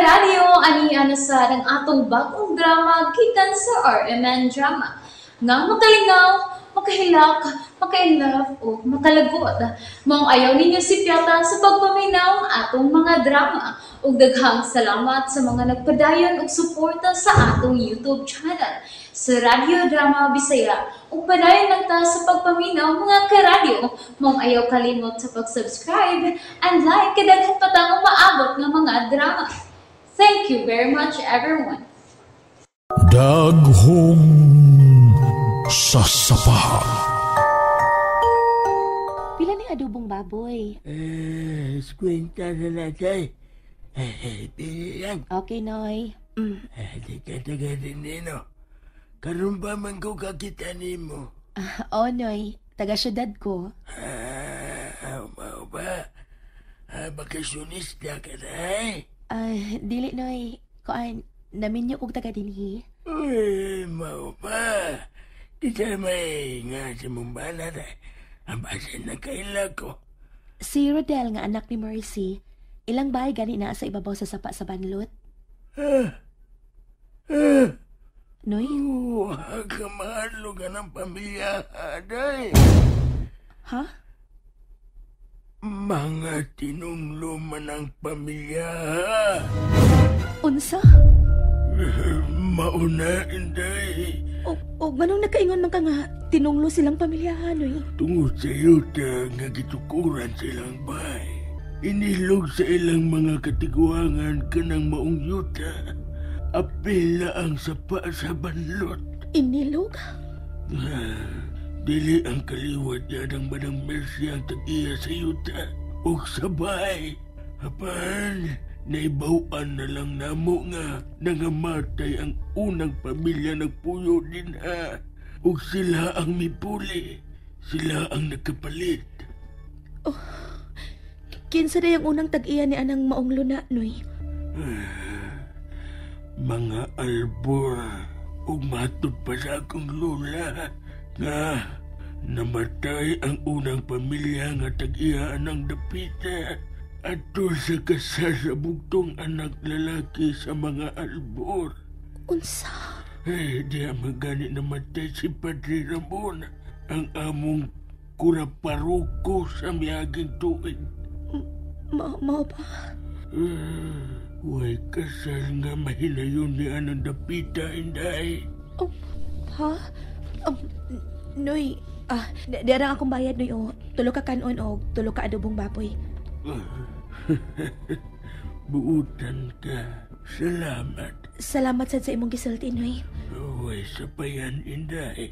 karadyo, aniya na sad ang atong bagong drama gikan sa RMN Drama. Nga makalingaw, makahilak, makainlove o makalagot. Maong ayaw ninyo sipyata sa pagpaminaw ang atong mga drama. Ug daghang salamat sa mga nagpadayon og suporta sa atong YouTube channel sa Radyo Drama Bisaya. Ug padayon lang ta sa pagpaminaw, mga karadyo. Maong ayaw kalimot sa pag-subscribe and like kay daghan pa tang umaabot nga mga drama. Thank you very much, everyone. Daghong sasapa. Pila ni adobong baboy? Eh, 50 na natay. Eh, pili lang. Okay, Noy. Eh, di ka taga rin nino. Karon pa man ko kakita nimo. Ah, oh, Noy. Taga syudad ko. Ah, mao ba? Ah, bakasyonista ka na eh. Ah, dili, Noy. Kuan, naminyo kog taga dinhi. Uy, mao ba? Kita may nga sa mong bana na. Ang basin na kaila ko. Si Rodel nga anak ni Mercy, ilang bahay gani naa sa ibabaw sa sapa sa banlot? Ah, ah. Noy? Wa ka mahalo ka ng pamilya, aday. Ha? Mga tinunglo man ang pamilya. Unsa? Mauna, inday. O manong nakaingon man ka nga, tinunglo silang pamilyahan, Noy. Tungod sa yuta nga gitukuran silang bahay. Inilog sa ilang mga katiguangan kanang maong yuta. Apila ang sapa sa banlot. Inilog? Dili ang kaliwat niya ng Manang Mercy ang tag-iya sa yuta o sa bahay. Apan, naibawan na lang namo nga nangamatay ang unang pamilya nagpuyo din ha. Ug sila ang mipuli. Sila ang nagkapalit. Oh, kinsa day ang unang tag-iya ni anang maong luna, Noy? Mga albor ug matud pa sa akong lula nga namatay ang unang pamilya nga tag-iya anang dapita adto sa kasal sa bugtong anak lalaki sa mga albor. Unsa? Eh, di magani namatay si Padre Ramon, ang among kura paroko sa miaging tuig. Mao ba? Way kasal nga mahinayon ni anang dapita, inday. Oh, ha? Noy, di arang akong bayad, Noy, oh. Tulo ka kanon, oh. Tulo ka adobong baboy. Buutan ka. Salamat. Salamat sad sa imong gisulti, Noy. Way sapayan, inday.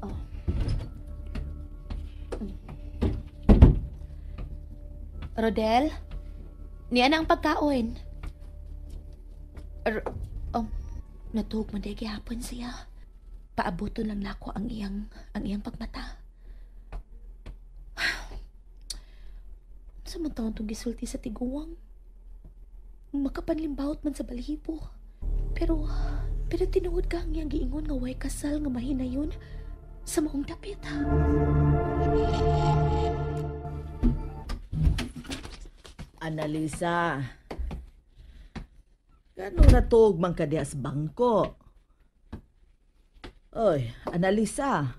Oh. Rodel, niya na ang pagkaon. Oh, natuog man dahil gihapon siya. Paabuton lang nako ang iyang pagmata. Sa man taon tong gisulti sa tiguang? Makapanlimbawot man sa balhibo. Pero tinuod ka ang iyang giingon nga way kasal nga mahinayon sa maong dapit. Analisa, ganong natuog man ka diha sa bangko? Oy, Analisa.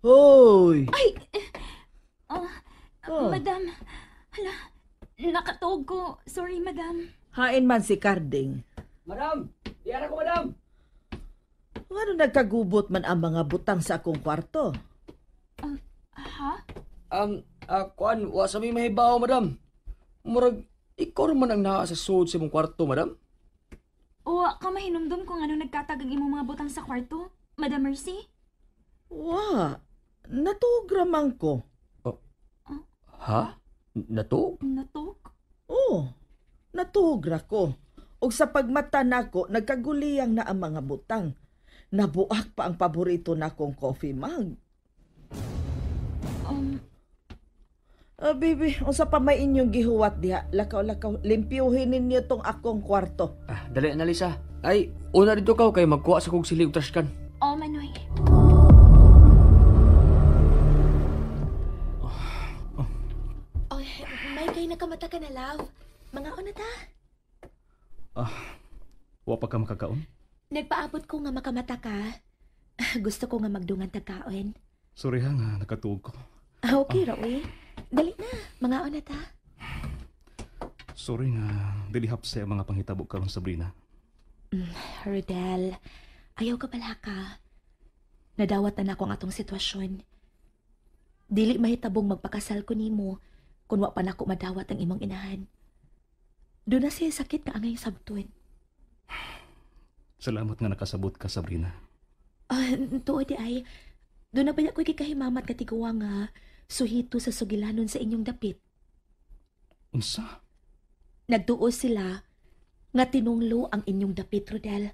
Hoy! Ay! Oh. Madam, hala, nakatuog ko. Sorry, madam. Hain man si Carding. Madam! Diyara ko, madam! Ngano nagkagubot man ang mga butang sa akong kwarto? Ha? Kuan, wa sa may mahibaw, madam. Murag, ikaw man ang naa sa sud sa imong kwarto, madam. Wa ka mahinumdum kung ano nagkatag ang imong mga butang sa kwarto, Madam Mercy? Wa, natuog ramang ko. Oh. Ha? Natuog? Natuog? Oo, natuog ra ko. Og sa pagmata nako, nagkaguliyang na ang mga butang. Nabuak pa ang paborito nakong coffee mug. Baby, unsa pa may inyong gihuwat diha? Lakaw-lakaw, limpyuhin ninyo tong akong kwarto. Ah, dali na, Lisa. Ay, una dito ka kay magkuha sa kog sili og trash can. Oh, Manoy. Nakamata ka na, love. Mangaon na ta. Wa pa ka makakaon? Nagpaabot ko nga makamata ka. Gusto ko nga magdungan tagkaon. Sorry ha nga, nakatuog ko. Okay, Roy. Dali na, mangaon na ta. Sorry nga, dili hapsay ang mga panghitabo karon, Sabrina. Rodel, ayaw ka pala ka. Nadawat na nako ang atong sitwasyon. Dili mahitabong magpakasal ko nimo kung wa pa nako madawat ang imong inahan. Doon na siya sakit nga angay sabton. Salamat nga nakasabot ka, Sabrina. Tuod di ay, doon na ba ko'y kikahimamat nga tiguwa nga suhito sa sugilanon sa inyong dapit. Unsa? Nagduo sila nga tinunglo ang inyong dapit, Rodel.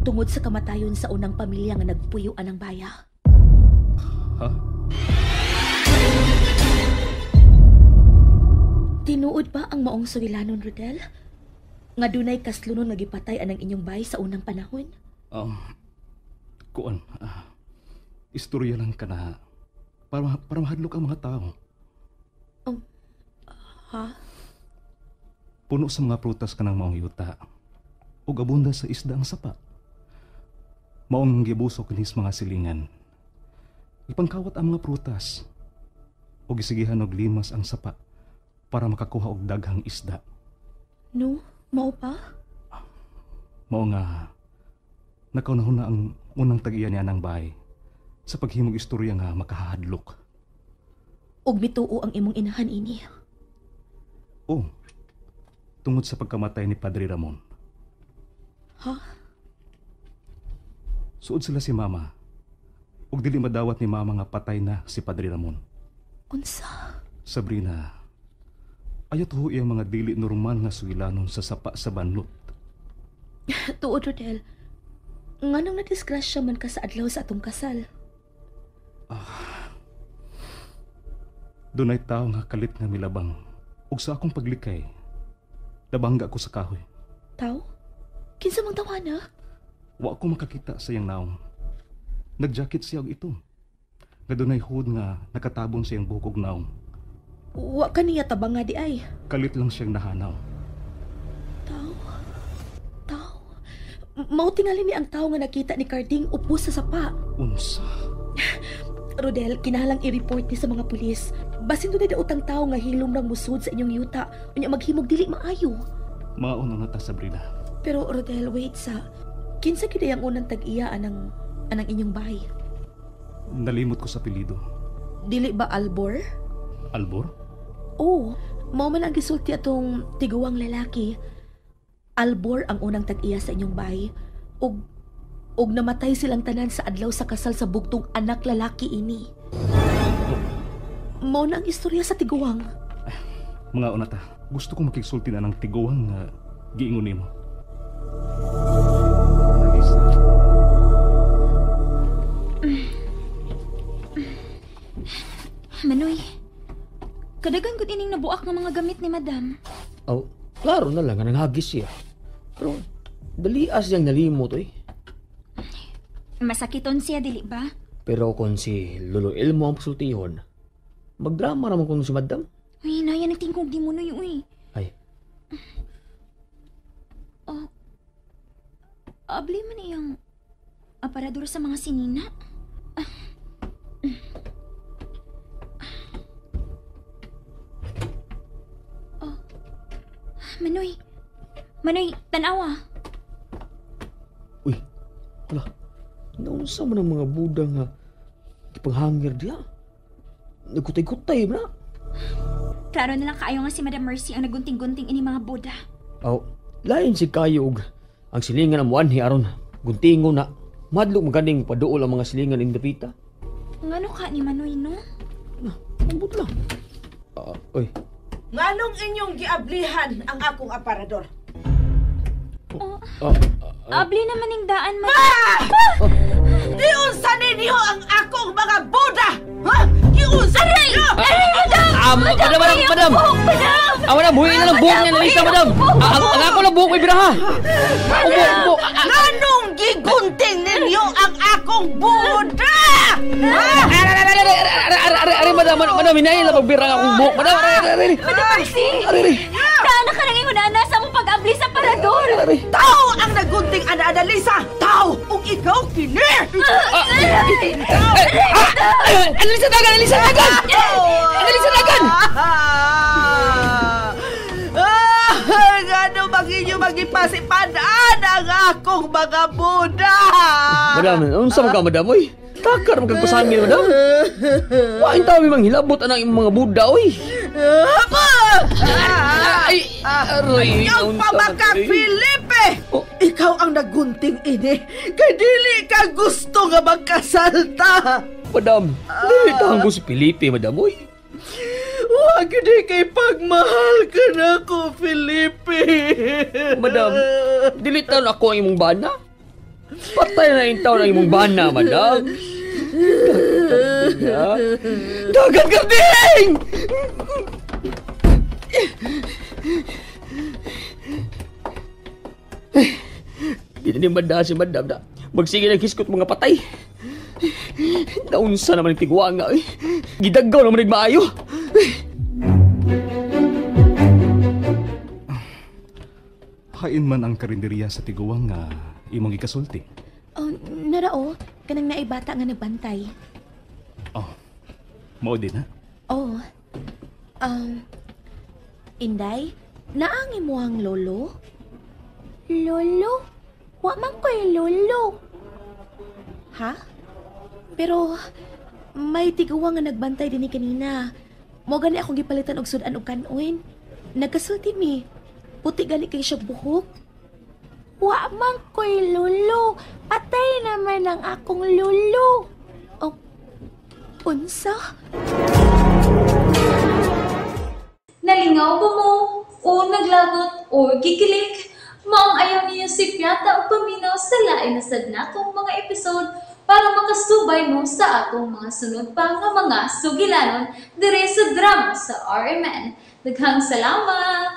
Tungod sa kamatayon sa unang pamilya nga nagpuyo anang baya. Ha? Tinuod ba ang maong sugilanon, Rodel? Nga dunay kaslunon nga gipatay anang inyong bay sa unang panahon? Kuan, istorya lang ka na para mahadlok ang mga tao. Ha? Puno sa mga prutas ka ng maong yuta ug abunda sa isda ang sapa. Maong gibusok ni mga silingan. Ipangkawat ang mga prutas ug gisigihan og limas ang sapa para makakuha og daghang isda. No, mao pa? Mao nga nakaunahon na ang unang tag-iya niya ng bahay sa paghimog istorya nga makahadlok. Ug mituo ang imong inahan ini. Oh, tungod sa pagkamatay ni Padre Ramon. Ha? Suod sila si Mama. Ug dili madawat ni Mama nga patay na si Padre Ramon. Unsa? Sabrina, ayaw tuho iyang mga dili normal nga sugilanon sa sapa sa banlot. Tuod, Rodel. Nganong nadisgrasya man ka sa adlaw sa atong kasal? Dunay tao nga kalit nga milabang. Ug sa akong paglikay, nabangga ko sa kahoy. Tao? Kinsa mang tawana? Wa ko makakita sa iyang naong. Nagjacket siya og itom. Nga dunay hood nga nakatabon sa iyang buhok og naong. Wa ka niya tabanga di ay. Kalit lang siyang nahanaw. Tao? Tao? Mao tingali ni ang tao nga nakita ni Carding upo sa sapa. Unsa? Rodel, kinahanglang i-report ni sa mga pulis. Basin dunay daotang tao nga hilom rang musud sa inyong yuta. Unya maghimog dili maayo. Mauna na ta, Sabrina. Pero Rodel, wait sa. Kinsa gyud ang unang tag-iya anang inyong bahay? Nalimot ko sa apelyido. Dili ba Albor? Albor? Oo, mao man ang gisulti atong tiguang lalaki. Albor ang unang tag-iya sa inyong bahay. Ug namatay silang tanan sa adlaw sa kasal sa bugtong anak lalaki ini. Mao na ang istorya sa tiguang. Mga una ta, gusto kong makigsulti na ng tiguang nga giingon nimo. Manoy, kadagan gud ining nabuak nga mga gamit ni Madam. Oh, klaro na lang nga nanghagis siya. Pero dalias siyang nalimot oy. Masakiton siya dili ba? Pero kung si Lolo Elmo ang pasultihon, magdrama naman kung si Madam. Uy, naya nagtingkog di mo nuy, uy. Ay. Oh, abli man iyang aparador sa mga sinina. Oh, Manoy. Manoy, tanawa. Uy, hala. Naunsa man ang mga budang nga ipanghangir diya. Nagkutay-kutay man na. Klaro na lang kaayo nga si Madam Mercy ang nagunting-gunting ini mga buda. Oh, lain si kayo og ang silingan ang muanhi aron guntingo na. Madlok maganing paduol ang mga silingan ing dapita. Ngano ka ni Manoy, no? Na, ambot lang. Oy. Nganong inyong giablihan ang akong aparador? Oh, abli naman ning daan, ma. Ah! Giunsa ninyo ang akong mga buda! Ha? Giunsa ninyo! Aray, madam! Madam, madam, madam! Madam, buhin na lang buhok niya, Lisa, madam! Ang ako lang buhok, may biraha! Ubo, ubo! Nganong gigunting ninyo ang akong buda? Aray, aray, Madam, madam, madam, hinay lang magbirang akong buhok. Madam, aray, aray, aray. Madam Mercy! Aray, aray. Kaana ka nang ingon ana sa among pag-abli sa parador! Aray. Tao ang nagunting ana Analisa! Tao! Ug ikaw kini! Analisa dagan, Analisa dagan! Analisa dagan! Ah, ngano bang inyo magipasipanan ang akong mga buda? Madam, unsa man ka, madam, oy? Takar man kag pasangil, madam. Wain tawi mang hilabot anang imong mga buda, oy. Aba! Ay, aray, Ayaw unsa pa man, maka, oy. Felipe! Oh. Ikaw ang nagunting ini. Kay dili ka gusto nga magkasalta. Madam, dili tahan ko si Felipe, madam, oy. Wag di kay pagmahal ka na ko, Felipe. Madam, dili taon ako ang imong bana. Patay na yung taon ang imong bana, madam. Dagan karding! Di na ni madam si madam na. Magsige ng hiskot mga patay. Naunsa naman ang tigwa nga eh. Gidagaw naman nagmaayo. Hain man ang karinderya sa tiguang nga imong gikasulti. Oh, nara oh, kanang naibata nga nagbantay. Oh, mao din ha? Oh. Inday, naang imuhang lolo? Lolo? Wa man ko'y lolo. Ha? Pero may tiguang nga nagbantay dinhi kanina. Mo gani akong gipalitan og sudan og kanon. Nagkasulti mi. Puti gani kay siya buhok. Wa man ko'y lolo. Patay naman ang akong lolo. Oh, unsa? Nalingaw ba mo? O naglagot o gikilig? Maong ayaw niyo si Piata o paminaw sa lain na sad natong mga episode para makasubay mo sa atong mga sunod pa nga mga sugilanon dire sa drama sa RMN. Daghang salamat!